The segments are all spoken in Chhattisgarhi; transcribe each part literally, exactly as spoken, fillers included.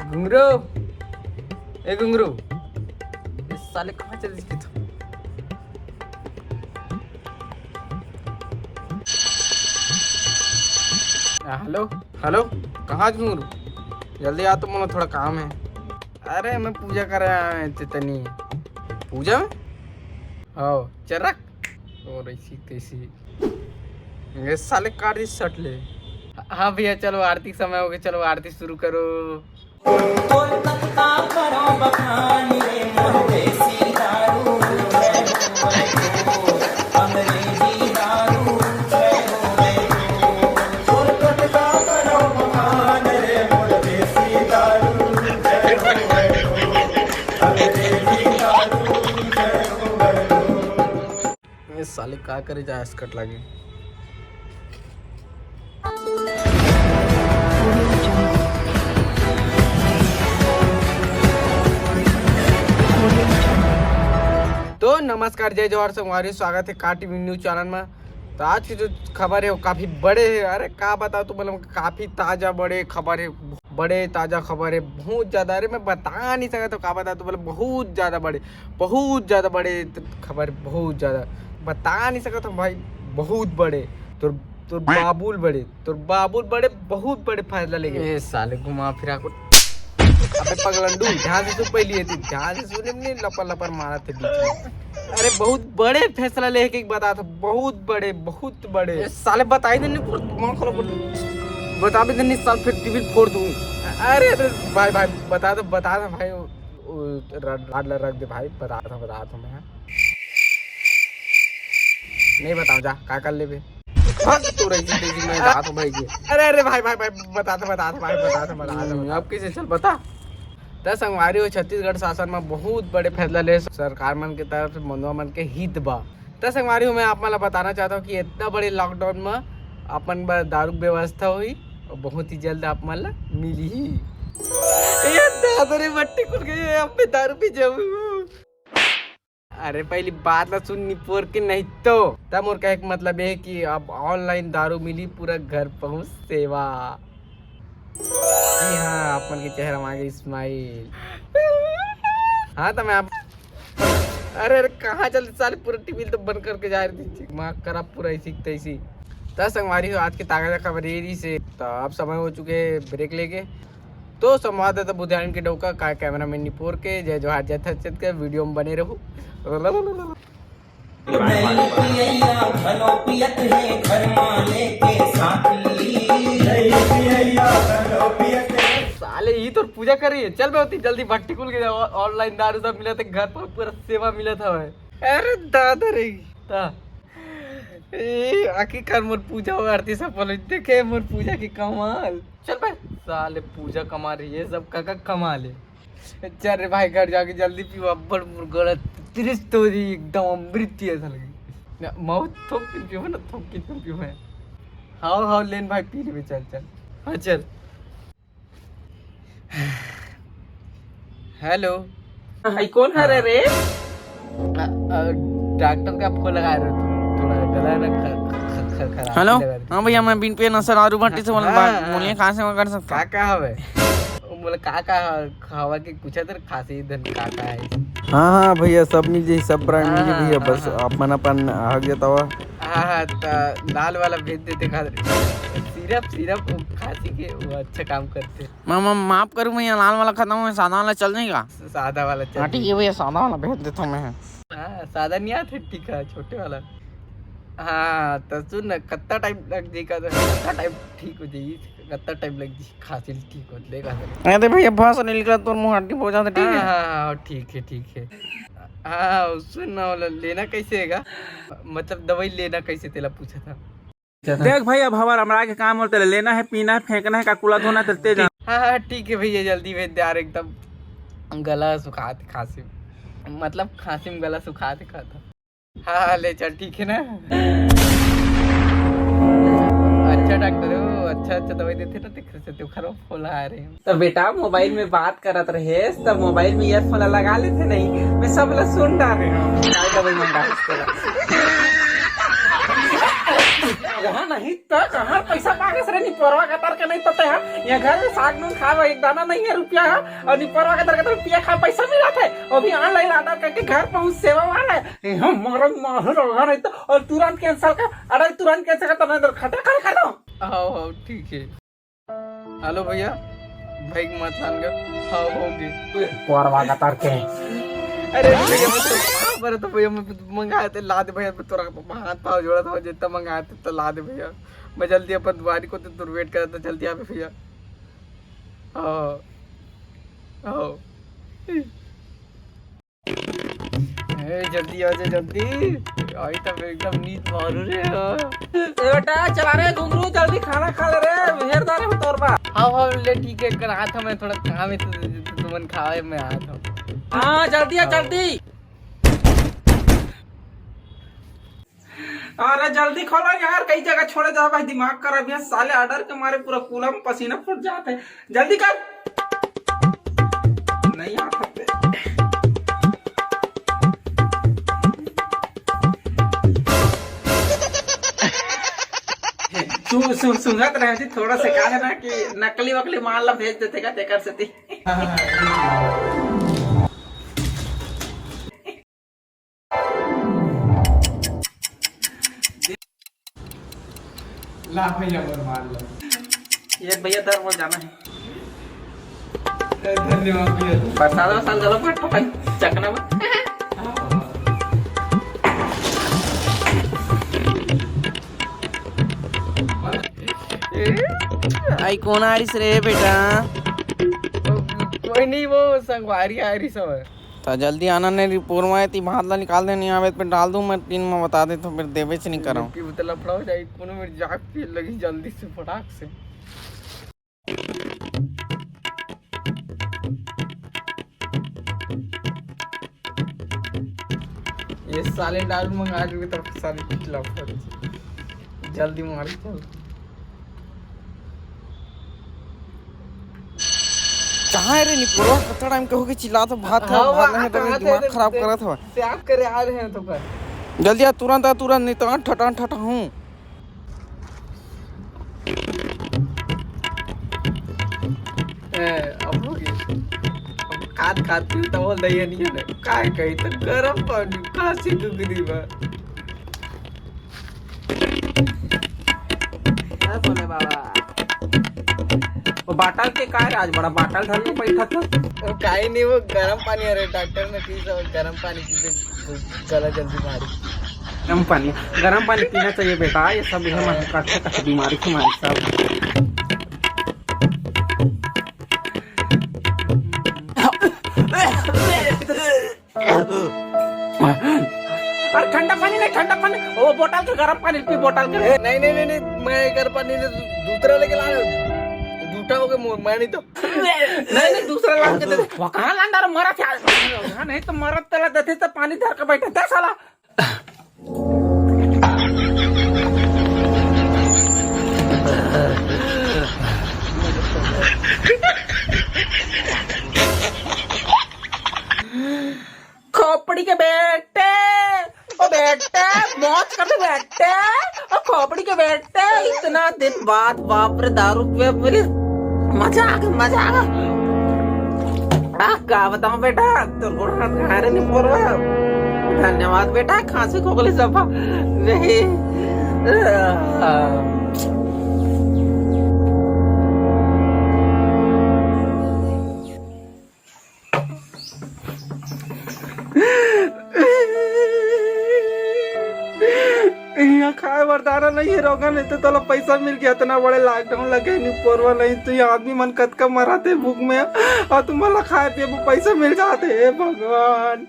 घुंगरू, ए घुंगरू, ए साले कहाँ चल दिस? हेलो, हेलो, कहाँ घुंगरू? जल्दी आ तो, मोला थोड़ा काम है। अरे मैं पूजा करे आए थे तनी। पूजा? हाँ, चल रख। और ऐसी तैसी। ये साले काट दी सट ले। हाँ भैया, चलो आरती के समय हो गया, चलो आरती शुरू करो। ए साले का करे जा, स्कट लागे। तो नमस्कार, जय जोहार संगवारी, स्वागत है का टीवी न्यूज चैनल में। तो आज की जो खबर है वो काफी बड़े है। अरे का बताओ तुम लोग, काफी ताजा बड़े खबर है, बड़े ताजा खबर है, बहुत ज्यादा। अरे मैं बता नहीं सकता तो का बताओ तुम लोग, बहुत ज्यादा बड़े, बहुत ज्यादा बड़े खबर, बहुत ज्यादा बता नहीं सकता भाई, बहुत बड़े। तोर तोर बाबुल बड़े, तोर बाबुल बड़े, बहुत बड़े फैसला लेके। ए साले घुमा फिरा को अबे पगलंडू, ध्यान से सुन पहली, ये ध्यान से सुन, नहीं लपर लपर मारा थे बीच में। अरे बहुत बड़े फैसला लेके एक बता था, बहुत बड़े, बहुत बड़े। ए साले बता ही देने, पूरा दिमाग खराब कर दे। बता भी देने साल, फिर टीवी फोड़ दूँ। अरे अरे भाई भाई, बता दो, बता दो भाई, वो, वो, रड- रड ला रख दे भाई, बता दो, बता दो मैं। नहीं बताऊँ, जा का कर लेबे। भाग तू रही थी, मैं जात हूँ भाई जी। अरे अरे भाई भाई भाई, बता दो, बता दो भाई, बता दो, बता दो, हम्म, बता अब कैसे, चल बता। त संगवारी हो, छत्तीसगढ़ शासन में बहुत बड़े फैसला ले सरकार मन के तरफ से, मनवा मन के हित बा। त संगवारी हो, मैं आप मन ला बताना चाहता हूँ कि इतना बड़े लॉकडाउन में अपन बर दारू के व्यवस्था हुई और बहुत ही जल्द आप मन ला मिली ही। ए दादा रे, बट्टी खुल गई है, अब मैं दारू पी जाऊँ। अरे पहली बात ला सुन निपोर के, नहीं तो। तब मोर कहे के मतलब ये है कि अब ऑनलाइन दारू मिली, पूरा घर पहुंच सेवा। जी हाँ, आप मन के चेहरा में आ गई स्माइल। हाँ तो मैं आप, अरे अरे कहाँ चल साले, पूरा टीवी तो बंद करके जा रही थी, दिमाग खराब पूरा ऐसी तैसी। त संगवारी हो, आज के ताजा खबर ये रही से। तो अब समय हो चुके ब्रेक लेके। तो संवाददाता बुधियान के डौका का, कैमरामैन निपोर के, जय जोहार, जय छत्तीसगढ़, वीडियो में बने रहू। साले ई तो पूजा कर रही है, चल बे होती जल्दी भट्टी खुल के जाओ, ऑनलाइन दारू सब मिला थे घर पर, पूरा सेवा मिला था भाई। अरे दादा रे। ता। ए, आखिरकार मोर पूजा हो, आरती सफल हो। देखे मोर पूजा के कमाल। चल भाई, साले पूजा कमा रही है, सब का, का कमाल है। चल रे भाई, घर जाके जल्दी पीओ, अब्बड़ मोर गला तिरिस तो जी एकदम अमृत पिया था लगे। ना, मौत थोक के पीओ ना, थोक के पीओ है। हाव, हाव, लेन भाई, पी लेबे, चल, चल। हाँ, चल। हेलो। भाई, कौन हरे रे? अ, अ, डॉक्टर का फोन लगा रहे हो, थोड़ा गला ना ख-, ख-, ख-, ख-, खराब हेलो। लगा रहे। हाँ भैया, मैं बिन पे नसर आरू भट्टी से बोल रहा हूँ। हाँ, हाँ। बोलिए, कहाँ से मैं कर सकता हूँ? का, का हवे? वो बोला, का, का हवा के पूछा तेरे खांसी धन का, का है? हाँ, हाँ भैया, सब मिल जाई, सब ब्रांड मिल जाई हाँ, भैया, हाँ, बस हाँ। आप मन अपन हक जतावा। हाँ, हाँ, तो लाल वाला भेज देते खातिर। सिरप, सिरप, वो खांसी के, वो अच्छा काम करते। मैं, मैं माफ करूँ भैया, लाल वाला खत्म हो, सादा वाला चल जाएगा? स-, सादा वाला चल हाँ, ठीक जाएगा। है भैया, सादा वाला भेज देता हूँ मैं। हाँ, सादा नहीं आते, ठीक है, छोटे वाला। हाँ, तो सुन ना, कत्ता टाइम लग जाएगा, तो कत्ता टाइम ठीक हो जाएगी, कत्ता टाइम लग जाएगी, खांसी ठीक हो जाएगा। अरे भैया, भाषा नहीं निकला, तो मुँह हड्डी हो जाता, ठीक है? हाँ, हाँ, हाँ, ठीक है, ठीक है। हाँ, सुन ना, वाला लेना कैसे हैगा? मतलब, दवाई लेना कैसे, तेला पूछा था। देख भाई, अब हमार हमरा के काम होते, लेना है, पीना है, फेंकना है, का कूला धोना है, चलते जा। हाँ, हाँ, ठीक है भैया, जल्दी भेज दे यार, एकदम गला सुखात खांसी, मतलब खांसी में गला सुखात खाता। हाँ, हाँ, ले चल, ठीक है ना? अच्छा डॉक्टर हो, अच्छा, अच्छा दवाई देते ना, तेरे से तो खराब फुला रहे हैं। तो बेटा, मोबाइल में बात करत रहेस, तब मोबाइल में ईयरफोन लगा लेते नहीं, मैं सब ला सुन डारे हूँ। काय दवाई मंगा इसके बाद? कहाँ नहीं तो कहाँ पैसा मांगे रे निपोरवा गतर के, नहीं तो ते हा ये घर में साग नून खावे एक दाना नहीं है रुपया हा, और निपोरवा गतर के तो रुपया खा पैसा मिला थे, वो भी ऑनलाइन ऑर्डर करके घर पहुँच सेवा वाला है। ए, हम मरम माहौल होगा नहीं तो, और तुरंत कैंसिल कर, अरे तुरंत कैंसिल कर, तो मैं तो खटा खा खा दो। हाँ हाँ ठीक है। हेलो भैया, भाई के मत लान कर। हाँ होगी। कोरवा का तर के। अरे भैया मैं तो, हाँ, पर तो भैया मैं मंगाए थे, ला दे भैया, मैं तोरा हाथ पाँव जोड़ा था, जितना मंगाए थे तो ला दे भैया। मैं जल्दी अपन दुआरी को तो दूर वेट कर था, जल्दी आ भैया। हाँ हाँ। ए, जल्दी आ जा, जल्दी। आई तब एकदम नींद मारू रे। ए बेटा, चला रे घुंगरू, जल्दी खाना खा ले रे, हेर दारे में तोर बा। हाँ हाँ, ले ठीक है, कर आता मैं, थोड़ा काम है, तू, तू, तू, तुमन खावे, मैं आता हूँ। हाँ, जल्दी आ, हाँ। जल्दी। अरे जल्दी खोलो यार, कई जगह छोड़े जाओ भाई, दिमाग खराब है साले, ऑर्डर के मारे पूरा कूला में पसीना फूट जाते हैं। जल्दी कर। नहीं आ सकते। सु, सु, सुनत रहे जी, थोड़ा से कहा है ना कि नकली वकली माल ला भेज देते का, तेकर सेती। ला भैया, मोर माल ला। ये भैया, दर वो जाना है। ए, धन्यवाद भैया। प्रसाद वरसाद गलत मत पकड़, चखना मत। आई कोन आरिस रे बेटा? कोई नहीं, वो संगवारी आरिस हवे। त जल्दी आना नहीं, रिपोर्ट में ती भात ला निकाल दे, नहीं आवे त फिर डाल दूं मैं टीन में, बता दे तो फिर देवे से नहीं करम। कि उतला फड़ा हो जाए, कोनो मेरे जाग के लगी जल्दी से फटाक से। ये साले दारू मंगा के तो साले पिछला फड़। जल्दी मार, चल। कहाँ है रे निपोरवा? कत्ता टाइम के होगे चिल्लात हो, भात है, हाँ, भात वो नहीं है, तो कहाँ थे दिमाग रे? खराब करत हो। से आप करे आ रहे हैं तो कर। जल्दी आ, तुरंत आ, तुरंत, नहीं तो ठटा ठटा हूँ। ए, अब हो गई। अब खात खात फिर तो बोल दइए नहीं है ना। काय कही तो गरम पानी, काशी दुगनी बा। ए भोले बाबा। वो बाटल के काय रे, आज बड़ा बाटल धर के बैठा था। वो काई नहीं, वो गरम पानी, अरे डॉक्टर ने पी सब गरम पानी पी के गला जल्दी मारी। गरम पानी, गरम पानी पीना चाहिए बेटा, ये सब ये मन कच्चे कच्चे बीमारी के मारे सब। अरे ठंडा पानी नहीं, ठंडा पानी, वो बोतल के गरम पानी पी, बोतल के। ए, नहीं, नहीं, नहीं, नहीं, मैं गरम पानी नहीं, दू-, दूसरा लेके ला। जूठा हो गया मुंह, मैं नहीं तो। नहीं, नहीं, दूसरा ला के दे दे। वो कहाँ लांडा रे, मरा क्या? हाँ, नहीं तो मरत तला देते तो पानी धर के बैठे थे साला। खोपड़ी के बेटे, ओ बेटे, मौज कर ले बेटे, ओ खोपड़ी के बेटे, इतना दिन बाद बाप रे दारू पे मिली, मजा आ गया, मजा आ गया। आ, का बताऊं बेटा, तो गोड़ हाथ घारे नहीं पोरवा। धन्यवाद बेटा, खांसी खोखली सब वही। यहाँ खाए बर दाना नहीं है, रोगन, नहीं तो तोला पैसा मिल गया। इतना बड़े लॉकडाउन लगे, नहीं पोरवा, नहीं तो ये आदमी मन कतका मराते भूख में, और तुमन ला खाए पिए बर पैसा मिल जाते। हे भगवान,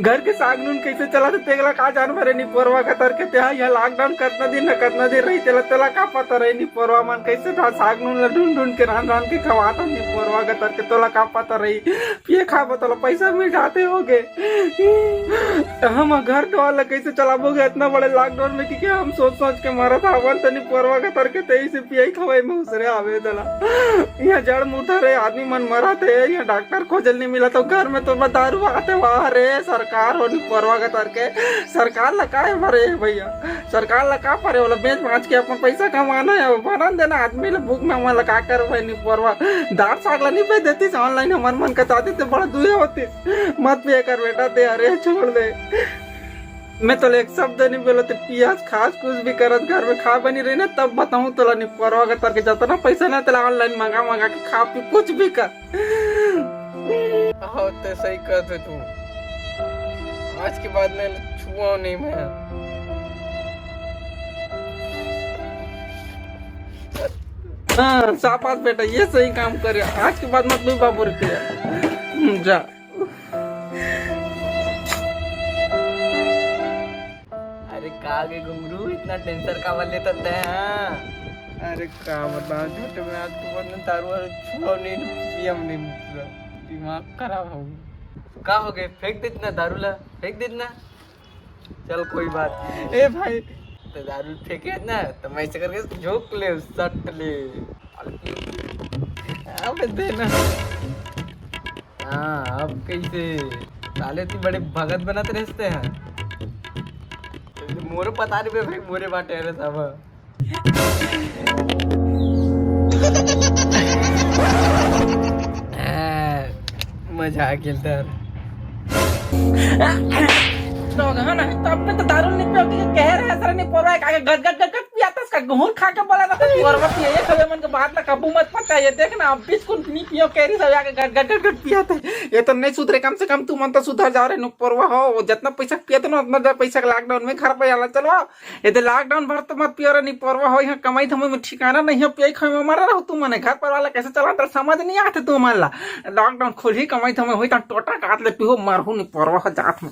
घर के साग नून कैसे चलाते, तेगला का जानवर है, निपोरवा का तर के तेहा, यहाँ लॉकडाउन कतना दिन न कतना दिन रही, तेला, तेला का पता रही, निपोरवा मन कैसे था साग नून ला ढूंढ ढूंढ के, रान रान के खवाता, निपोरवा का तर के तोला का पता रही। पिए खाबो तोला पैसा मिल जाते होगे। हम घर द्वार ला कैसे चलाबोगे इतना बड़े लॉकडाउन में, कि क्या हम सोच सोच के मरत हवन, तनी पोरवा के तर के तेई से पिए खवाई में उसरे आवे दला। यहाँ जड़ मुर्दा रे आदमी मन मरत है, यहाँ डॉक्टर खोजल नहीं मिला, तो घर में तो दारू आते बाहर अरे सरकार हो निपोरवा के तर के, सरकार ला का हे भरे हे भैया, सरकार ला का परे, ओला बेच बाच के अपन पैसा कमाना हे, भरन देना आदमी ला भूख में, हमन ला का करबे निपोरवा, दार साग ला नहीं बेच देतिस online, हमर मन का चाहती ते बड़ा दुहे होतिस, मत पिए कर बेटा, दे अरे छोड़ दे। मैं तो एक शब्द नहीं बोलो, ते पियास खास कुछ भी करत घर में खा बनी रही ना, तब बताऊं तोला निपोरवा के तर के, जतना पैसा ना तेला online मंगा मंगा के खा पी कुछ भी कर। हाँ, ते सही कहत हे तू। आज के बाद मैं छुआ नहीं मैं। हाँ, शाबाश बेटा, ये सही काम करे। आज के बाद मत लू बाबू रुपया। हम्म, जा। अरे का गे घुंगरू, इतना tension काबर लेथस तैं, हाँ? अरे का बताओं, झूठ में आज के बाद में दारू वारू छुआ नहीं, पिया नहीं, पूरा दिमाग खराब हो गया। का हो गए, फेंक देत ना दारू ला, फेंक देत ना। चल कोई बात नहीं। ए भाई, तो दारू फेंके ना, तो मैं ऐसे करके झोंक ले, सट ले। अब देना। हाँ, अब कैसे? साले तू बड़े भगत बनत रहते हैं। मोरे पता नहीं बे भाई, मोरे बाटे रे सब। मजा आ गेल तर। तो हाँ ना, तो अपने तो दारू नहीं पियो, कि कह रहे हैं सर, नहीं पोरवा, आगे गट गट गट गट पियातस का, गहूर खा के बोला था, पोरवा पिए, ये खबे मन के बात ना कबू मत पता, ये देख ना, अब बिस्कुट नहीं पियो, कह रही सब आगे गट गट गट गट पियातस। ये तो नहीं सुधरे, कम से कम तुमन तो सुधर जाओ रे, निपोरवा हो, वो जितना पैसा पियाते ना, उतना पैसा lockdown में घर पे आला, चलो, ये तो lockdown भर तो मत पियो रे, निपोरवा हो, यहाँ कमाई धमाई में ठिकाना नहीं है, पिए खाए में मरे रहो तुमन, घर पर वाला कैसे चला, तो समझ नहीं आते तुमन ला, lockdown खुलही, कमाई धमाई होई, तो टोटा काट ले पिहो, मरहू निपोरवा हो जात में।